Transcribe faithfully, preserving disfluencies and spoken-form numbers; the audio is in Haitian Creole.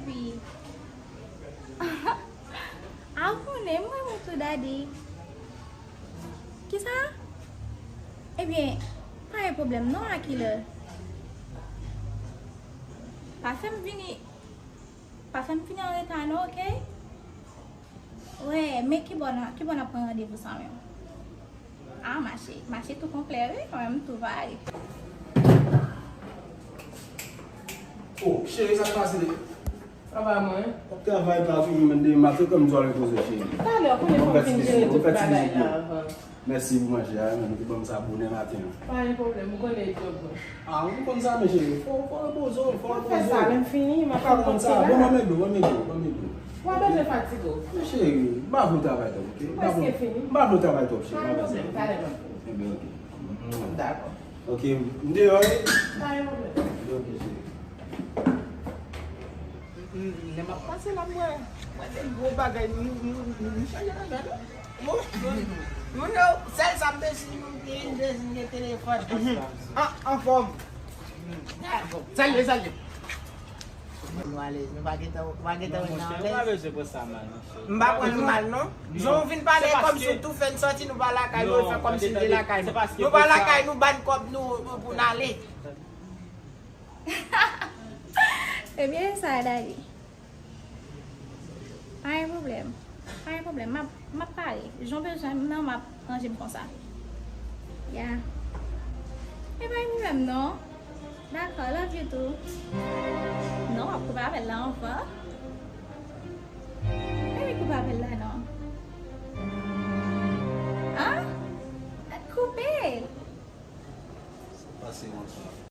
Wi. A, ou konnen, m renmen w tou, Daddy. Kisa? Ebyen, pa gen pwoblèm non, a kilè? Pa fè m vini, pa fè m vini anreta non, oke? Wè, men kibò n a, kibò n ap pran randevou sa menm? A, mache, mache tou konplè, wi, mwen menm tou pare. Oh, cheri, sa k pase? Travay mwen. W ap travay pa toujou menm demen maten, kòm di w al repoze w, cheri. Talè, ou konnen fò m fin jere tout bagay la avan. Mèsi pou manje a, men ou te ban m sa bonè maten an. Pa gen pwoblèm, ou konnen e djòb mwen. A, ou konn sa, men cheri, fò, fò repoze w, fò repoze w. Mwen fè sa, lè m fini, m ap fè yon ti bagay. Bon, ban m dlo, ban m dlo, ban m dlo. Ou pa bezwen fatige w. Men cheri, m pa vle w travay twòp, oke? M pa vle w travay twòp, cheri. Pa gen pwoblèm, talè m ap vini. Ebyen, oke. Dakò. Oke, m deyò, wi. Pa gen pwoblèm. Oke, cheri. Lè m ap pase la, m wè, m wè de gwo bagay, m, m, m, m chanje nan men. Moun, moun yo, sèl sa m bezwen, m gen, m bezwen gen telefòn. An, anfòm. Salye, salye. Nou alèz, nou pa gentan, nou pa gentan wè nan alèz. M pa pran nou mal, non. Jan w vin pale kòmsi w tou fè n sòti, nou pa lakay nou, fè kòmsi n te lakay nou. Nou pa lakay nou, ban kòb nou pou n ale. Ebyen, sa, Daddy. Pa gen pwoblèm. Pa gen pwoblèm. M ap, m ap pare. Jan w bezwen m nan, m ap ranje m konsa. Ya. E pa gen pwoblèm, non. Dakò, love you too. Non, w ap koupe apèl la anvan. Baby, koupe apèl la, non. An? Koupe! Sa pase konsa.